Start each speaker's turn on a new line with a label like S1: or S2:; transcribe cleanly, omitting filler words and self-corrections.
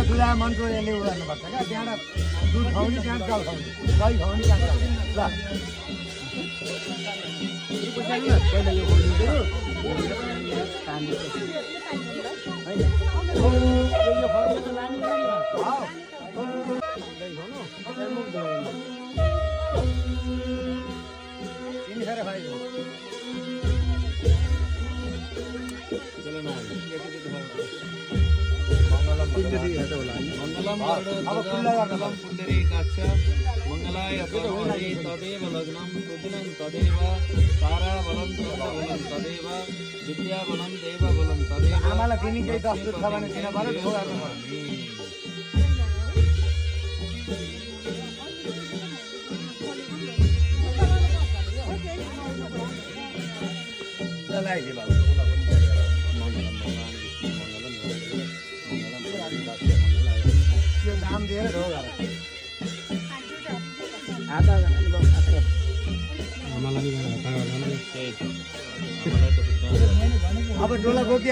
S1: दुधा मनको यसले उ गर्नुपर्छ क्या त्यहाँबाट दुध खुवाउने त्यहाँ जल खुवाउने दही खुवाउने त्यहाँ जल ल पहिला यो खोल्नु
S2: मंगलाय तदेव लग्नं सुदिनं तदेव ताराबलं चन्द्रबलं तदेव विद्याबलं देवबलं तदेव
S1: आमालाई दिने केही दस्तुर छ भने दिन पर्यो ढो गर्नु पर्यो नाम दिएर ढो गर अब डोला गोपी